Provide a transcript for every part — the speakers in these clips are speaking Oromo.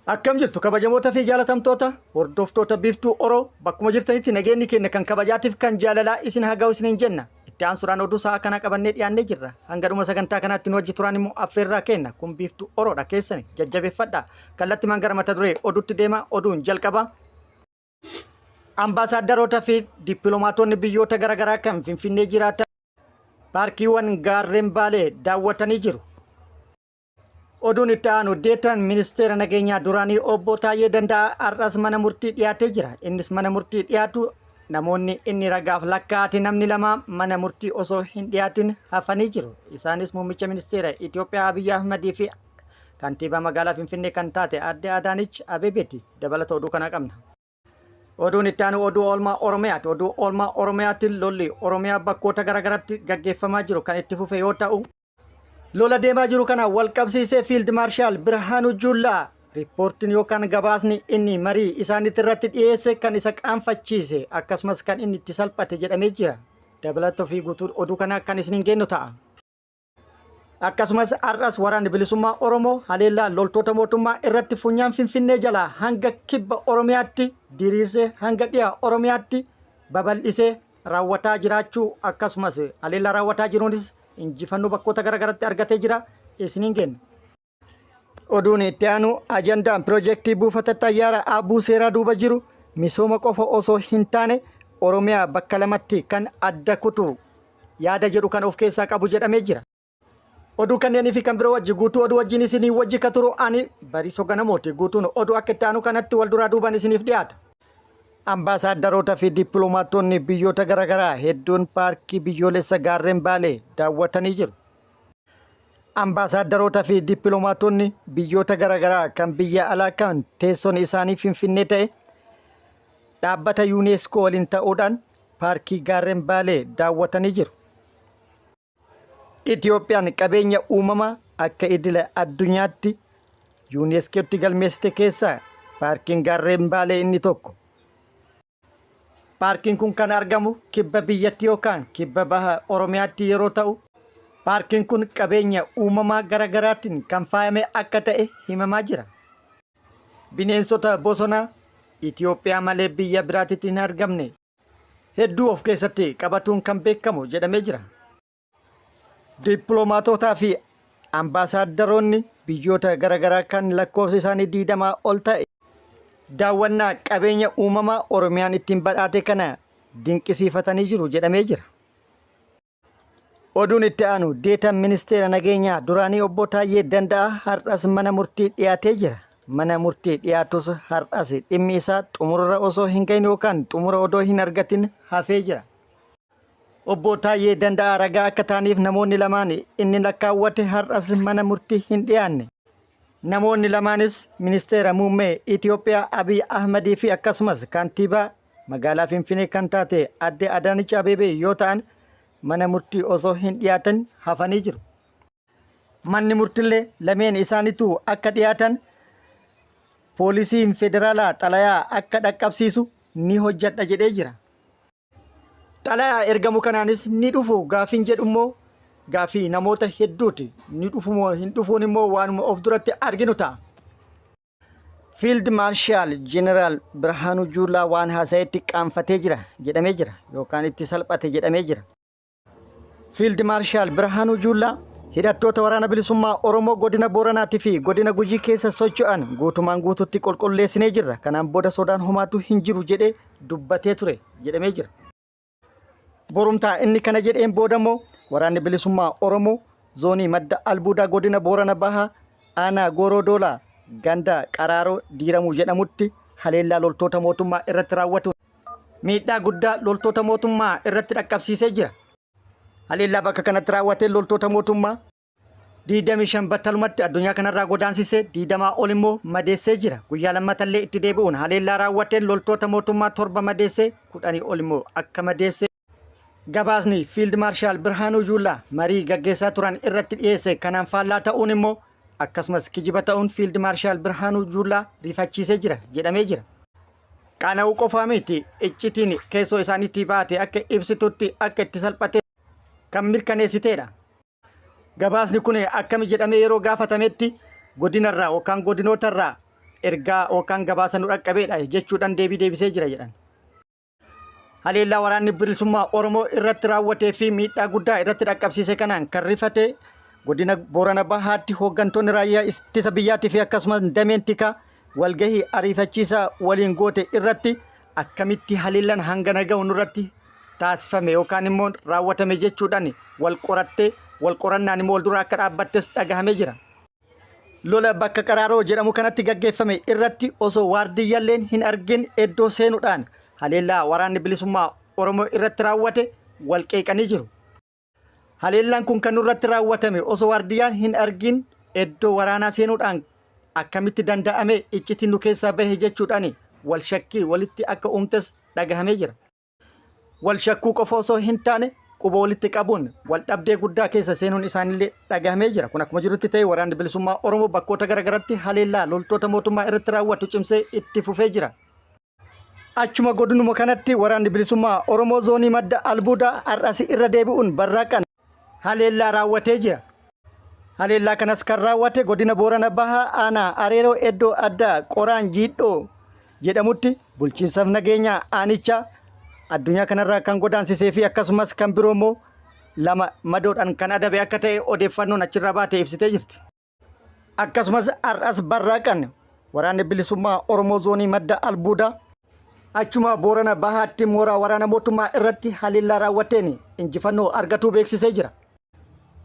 Akkam jirtu kabajamoota fi jaalatamtoota hordoftoota Biiftuu Oroo, bakkuma jirtanitti nageenyi keenya kan kabajaatiif kan jaalalaa isin haa ga'u isiniin jenna. Itti aansuudhaan oduu sa'a kanaa qabannee dhiyaannee jirra. Hanga dhuma sagantaa kanaatti nu wajji turaan immoo affeerraa kenna. Kun Biiftuu Oroodha, keessani jajjabeeffadha. Kallattimaan gara mata duree oduutti deema, oduun jalqaba. Ambaasaaddaroota fi dippiloomaatonni biyyoota garaagaraa kan Finfinnee jiraatan paarkiiwwan gaarreen Baalee daawwatanii jiru. Oduun itti aanu, deetaan ministeera nageenyaa duraanii obbo Taayyee Danda'aa har'as mana murtii dhiyaatee jira. Innis mana murtii dhiyaatu namoonni inni ragaaf lakkaa'ate namni lama mana murtii osoo hin dhiyaatin hafanii jiru. Isaanis muummicha ministeera Itoophiyaa Abiyyi Ahmadii fi kantiibaa magaalaa Finfinnee kan taate aadde Adaanech Abeebeeti. Dabalata oduu kanaa qabna. Oduun itti aanu oduu oolmaa Oromiyaati. Oduu oolmaa Oromiyaatiin lolli Oromiyaa bakkoota garaagaraatti gaggeeffamaa jiru kan itti fufe yoo ta'u, lola deemaa jiru kana wal qabsiisee Fiild Maarshaal Birhaanuu Juullaa riippoortiin yookaan gabaasni inni marii isaaniitti irratti dhiyeesse kan isa qaanfachiise akkasumas kan inni itti salphate jedhamee jira. Dabalata fi guutuu oduu kanaa kan isiniin geennu ta'a. Akkasumas har'as waraanni bilisummaa Oromoo haleellaa loltoota mootummaa irratti funyaan Finfinnee jalaa hanga kibba Oromiyaatti diriirsee hanga dhiha Oromiyaatti babal'isee raawwataa jiraachuu, akkasumas haleellaa raawwataa jiruunis injifannoo bakkoota garaagaraatti argatee jira, isiniin kenna. Oduun itti aanu, ajandaan piroojeektii buufata xayyaara Abuu Seeraa duuba jiru misooma qofa osoo hin taane Oromiyaa bakka lamatti kan adda kutu yaada jedhu kan of keessaa qabu jedhamee jira. Oduu kanneenii fi kan biroo wajji guutuu oduu wajjin isinii wajji ka turu ani Bariisoo Ganamooti. Guutuun oduu akka itti aanu kanatti wal duraa duubaan isiniif dhiyaata. Ambaasaaddaroota fi dippiloomaatonni biyyoota garaagaraa hedduun paarkii biyyoolessa gaarreen Baalee daawwatanii jiru. Ambaasaaddaroota fi dippiloomaatonni biyyoota garaagaraa kan biyya alaa kan teessoon isaanii Finfinnee ta'e dhaabbata UNESCO waliin ta'uudhaan paarkii gaarreen Baalee daawwatanii jiru. Itoophiyaan qabeenya uumamaa akka idila addunyaatti UNESCOtti galmeessite keessaa paarkiin gaarreen Baalee inni tokko. Paarkiin kun kan argamu kibba biyyattii yookaan kibba baha Oromiyaatti yeroo ta'u, paarkiin kun qabeenya uumamaa garaagaraatiin kan faayame akka ta'e himamaa jira. Bineensota bosonaa Itoophiyaa malee biyya biraatitti hin argamne hedduu of keessatti qabatuun kan beekamu jedhamee jira. Dippiloomaatotaa fi ambaasaaddaroonni biyyoota garaagaraa kan lakkoofsi isaanii 20 ol ta'e daawwannaa qabeenya uumamaa Oromiyaan ittiin badhaate kana dinqisiifatanii jiru jedhamee jira. Oduun itti aanu, deetaan ministeera nageenyaa duraanii obbo Taayyee Danda'aa har'as mana murtii dhiyaatee jira. Mana murtii dhiyaatus har'as dhimmi isaa xumurarra osoo hin gahin yookaan xumura odoo hin argatin hafee jira. Obbo Taayyee Danda'aa ragaa akka ta'aniif namoonni lamaan inni lakkaawwate har'as mana murtii hin dhiyaanne. Namoonni lamaanis ministeera muummee Itoophiyaa Abiy Ahmadii fi akkasumas kantiibaa magaalaa Finfinnee kan taate adde Adaanech Abeebee yoo ta'an, mana murtii osoo hin dhiyaatan hafanii jiru. Manni murtillee lameen isaaniitu akka dhiyaatan poolisiin federaalaa xalayaa akka dhaqqabsiisu ni hojjedha jedhee jira. Xalayaa ergamu kanaanis ni dhufu gaafiin jedhu immoo gaafii namoota hedduuti. Ni dhufu moo hin dhufuun immoo waanuma of duratti arginu ta'a. Fiild Maarshaal Jeneraal Birhaanuu Juulaa waan haasa'etti qaanfatee jira jedhamee jira yookaan itti salphate jedhamee jira. Fiild Maarshaal Birhaanuu Juulaa hidhattoota waraana bilisummaa Oromoo godina Booranaatii fi godina Gujii keessa socho'an guutumaan guututti qulqulleessinee jirra. Kanaan booda sodaan homaatu hin jiru jedhee dubbatee ture jedhamee jira. Borumtaa inni kana jedheen booda immoo waraanni bilisummaa Oromoo zoonii madda albuudaa godina Boorana Bahaa aanaa Gooroo Doolaa ganda Qaraaroo Diiramuu jedhamutti haleellaa loltoota mootummaa irratti raawwatuun miidhaa guddaa loltoota mootummaa irratti dhaqqabsiisee jira. Haleellaa bakka kanatti raawwateen loltoota mootummaa 25 battalumatti addunyaa kanarraa godaansisee 20 ol immoo madeessee jira. Guyyaa lammatallee itti deebi'uun haleellaa raawwateen loltoota mootummaa 7 madeessee 10 ol immoo akka madeesse gabaasni Fiild Maarshaal Birhaanuu Juulaa marii gaggeessaa turan irratti dhiyeesse kanaan faallaa ta'uun immoo akkasumas kijiba ta'uun Fiild Maarshaal Birhaanuu Juulaa rifachiisee jira jedhamee jira. Qaana'uu qofaa miti, iccitiin keessoo isaaniitti baate akka ibsitutti akka itti salphate kan mirkaneessiteedha. Gabaasni kun akkami jedhamee yeroo gaafatametti godinarraa yookaan godinootarraa ergaa yookaan gabaasa nu dhaqqabeedha jechuudhaan deebii deebisee jira jedhan. Haleellaa waraanni bilisummaa Oromoo irratti raawwatee fi miidhaa guddaa irratti dhaqqabsiise kanaan kan rifate godina Boorana Bahaatti hooggantoonni raayyaa ittisa biyyaatii fi akkasumas dameen tikaa walgahii ariifachiisaa waliin goote irratti akkamitti haleellaan hangana gahu nurratti taasifame yookaan immoo raawwatame jechuudhaan wal qorattee wal qorannaan immoo wal dura akka dhaabbattes dhagahamee jira. Lola bakka Qaraaroo jedhamu kanatti gaggeeffame irratti osoo waardiyyalleen hin argin iddoo seenuudhaan haleellaa waraanni bilisummaa Oromoo irratti raawwate wal qeeqanii jiru. Haleellaan kun kan nurratti raawwatame osoo waardiyyaan hin argin iddoo waraanaa seenuudhaan akkamitti danda'ame iccitiin nu keessaa bahe jechuudhaan wal shakkii walitti akka uumtes dhagahamee jira. Wal shakkuu qofa osoo hin taane quba walitti qabuun wal dhabdee guddaa keessa seenuun isaanillee dhagahamee jira. Kun akkuma jirutti ta'e waraanni bilisummaa Oromoo bakkoota garaagaratti haleellaa loltoota mootummaa irratti raawwatu cimsee itti fufee jira. Achuma godinuma kanatti waraanni bilisummaa Oromoo zoonii madda albuudaa har'as irra deebi'uun barraaqan haleellaa raawwatee jira. Haleellaa kanas kan raawwate godina Boorana Bahaa aanaa Areeroo iddoo addaa Qoraan Jiidhoo jedhamutti bulchiinsaaf nageenya aanichaa addunyaa kanarraa kan godaansisee fi akkasumas kan biroo immoo lama madoodhaan kan adabe akka ta'e odeeffannoon achirraa baate ibsitee jirti. Akkasumas har'as barraaqan waraanni bilisummaa Oromoo zoonii madda albuudaa achuma Boorana Bahaatti mooraa waraana mootummaa irratti haleellaa raawwateen injifannoo argatuu beeksisee jira.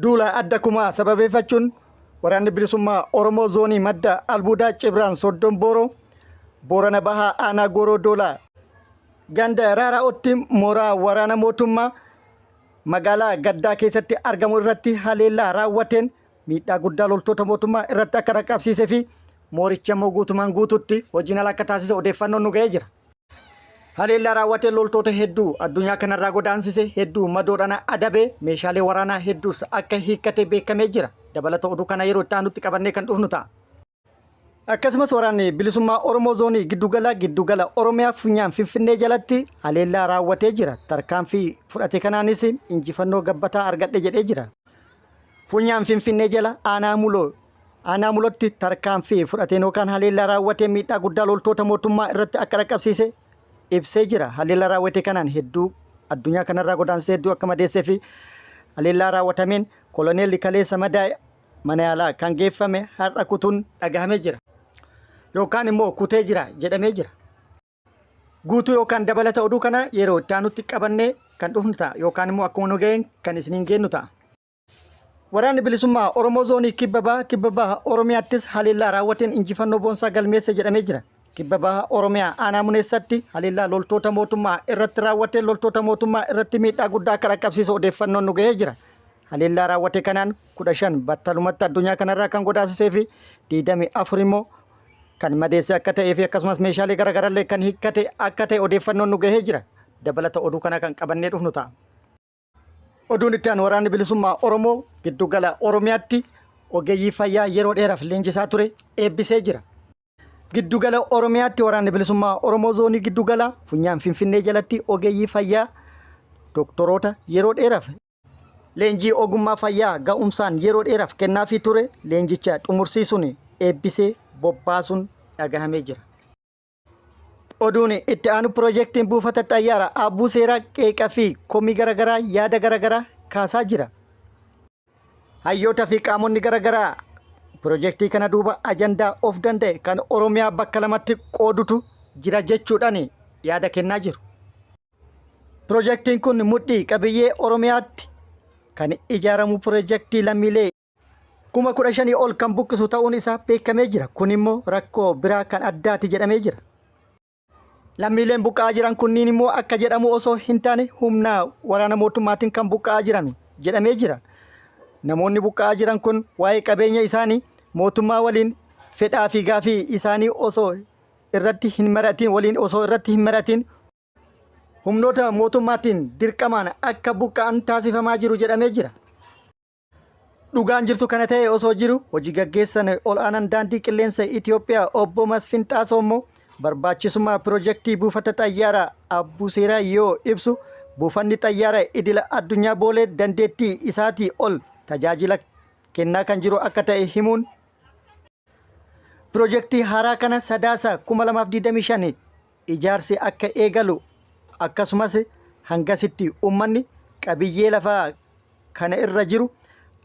Duula adda kumaa sababeeffachuun waraanni bilisummaa Oromoo zoonii madda albuudaa Cibraan Soddon Booroo Boorana Bahaa aanaa Gooroo Doolaa ganda Raaraa'otti mooraa waraana mootummaa magaalaa Gaddaa keessatti argamu irratti haleellaa raawwateen miidhaa guddaa loltoota mootummaa irratti akka dhaqqabsiisee fi mooricha immoo guutumaan guututti hojiin ala akka taasise odeeffannoon nu ga'ee jira. Haleellaa raawwateen loltoota hedduu addunyaa kanarraa godaansise hedduu madoodhaan adabee meeshaalee waraanaa hedduus akka hiikkate beekamee jira. Dabalata oduu kana yeroo itti aanutti qabannee kan dhufnu ta'a. Akkasumas waraanni bilisummaa Oromoo zoonii giddugala giddugala Oromiyaa funyaan Finfinnee jalatti haleellaa raawwatee jira. Tarkaanfii fudhate kanaanis injifannoo gabbataa argadhe jedhee jira. Funyaan Finfinnee jala aanaa Muloo aanaa Mulootti tarkaanfii fudhateen yookaan haleellaa raawwatee miidhaa guddaa loltoota mootummaa irratti akka dhaqqabsiise ibsee jira. Haleellaa raawwate kanaan hedduu addunyaa kanarraa godaansisee hedduu akka madeessee fi haleellaa raawwatameen koloneelli kaleessa madaa'e mana yaalaa kan geeffame har'a kutuun dhagahamee jira. Yookaan immoo kutee jira jedhamee jira. Guutuu yookaan dabalata oduu kana yeroo itti aanutti qabannee kan dhufnu ta'a yookaan immoo akkuma nu ga'een kan isiniin geennu ta'a. Waraanni bilisummaa Oromoo zoonii kibba baha kibba baha Oromiyaattis haleellaa raawwateen injifannoo boonsaa galmeesse jedhamee jira. Kibba baha Oromiyaa aanaa Muneessatti haleellaa loltoota mootummaa irratti raawwateen loltoota mootummaa irratti miidhaa guddaa akka dhaqqabsiise odeeffannoon nu ga'ee jira. Haleellaa raawwate kanaan 15 battalumatti addunyaa kanarraa kan godaansisee fi 24 immoo kan madeesse akka ta'ee fi akkasumas meeshaalee garaagaraallee kan hiikkate akka ta'e odeeffannoon nu gahee jira. Dabalata oduu kana kan qabannee dhufnu ta'a. Oduun itti aanu waraanni bilisummaa Oromoo giddugala Oromiyaatti ogeeyyii fayyaa yeroo dheeraaf leenjisaa ture eebbisee jira. Giddugala Oromiyaatti waraanni bilisummaa Oromoo zoonii giddugala funyaan Finfinnee jalatti ogeeyyii fayyaa doktoroota yeroo dheeraaf leenjii ogummaa fayyaa ga'umsaan yeroo dheeraaf kennaafii ture leenjicha xumursiisuun eebbisee bobbaasuun dhagahamee jira. Oduun itti aanu piroojeektiin buufata xayyaara Abbuu Seeraa qeeqa fi komii garaagaraa yaada garaagaraa kaasaa jira. Hayyoota fi qaamonni garaagaraa piroojeektii kana duuba ajandaa of danda'e kan Oromiyaa bakka lamatti qoodutu jira jechuudhaan yaada kennaa jiru. Piroojeektiin kun mudhii qabiyyee Oromiyaatti kan ijaaramu piroojeektii lammiilee 15,000 ol kan buqqisu ta'uun isaa beekamee jira. Kun immoo rakkoo biraa kan addaati jedhamee jira. Lammiileen buqqa'aa jiran kunniin immoo akka jedhamu osoo hin taane humna waraana mootummaatiin kan buqqa'aa jiran jedhamee jira. Namoonni buqqa'aa jiran kun waa'ee qabeenya isaanii mootummaa waliin fedhaa fi gaafii isaanii osoo irratti hin mari'atiin waliin osoo irratti hin mari'atiin humnoota mootummaatiin dirqamaan akka buqqa'an taasifamaa jiru jedhamee jira. Dhugaan jirtu kana ta'e osoo jiru hojii gaggeessan ol aanaan daandii qilleensa Itoophiyaa obbo Masfin Xaasoo immoo barbaachisummaa piroojeektii buufata xayyaaraa Abbuu Seeraa yoo ibsu buufanni xayyaara idila addunyaa Boolee dandeettii isaatii ol tajaajila kennaa kan jiru akka ta'e himuun. Pirojektii haaraa kana Sadaasa 2025 ijaarsi akka eegalu akkasumas hangasitti uummanni qabiyyee lafaa kana irra jiru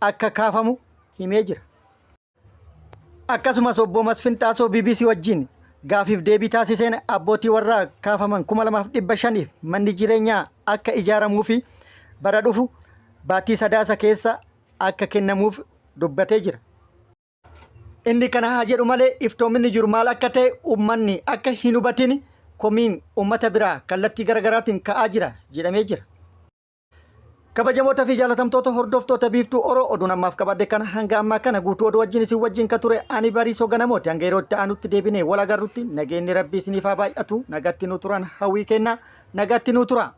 akka kaafamu himee jira. Akkasumas obbo Masfin Xaasoo BBC wajjin gaafiif deebii taasiseen abbootii warraa kaafaman 2500f manni jireenyaa akka ijaaramuu fi bara dhufu baatii Sadaasa keessa akka kennamuuf dubbatee jira. Inni kana haa jedhu malee iftoominni jiru maal akka ta'e uummanni akka hin hubatin komiin uummata biraa kallattii garaagaraatiin ka'aa jira jedhamee jira. Kabajamoota fi jaalatamtoota hordoftoota Biiftuu Oro, oduun ammaaf qabadhe kana hanga ammaa kana guutuu oduu wajjin isin wajjin ka ture ani Bariisoo Ganamooti. Hanga yeroo itti aanutti deebinee wal agarrutti nageenyi Rabbii isiniif haa baay'atu. Nagatti nu turan hawwii kenna, nagatti nu tura.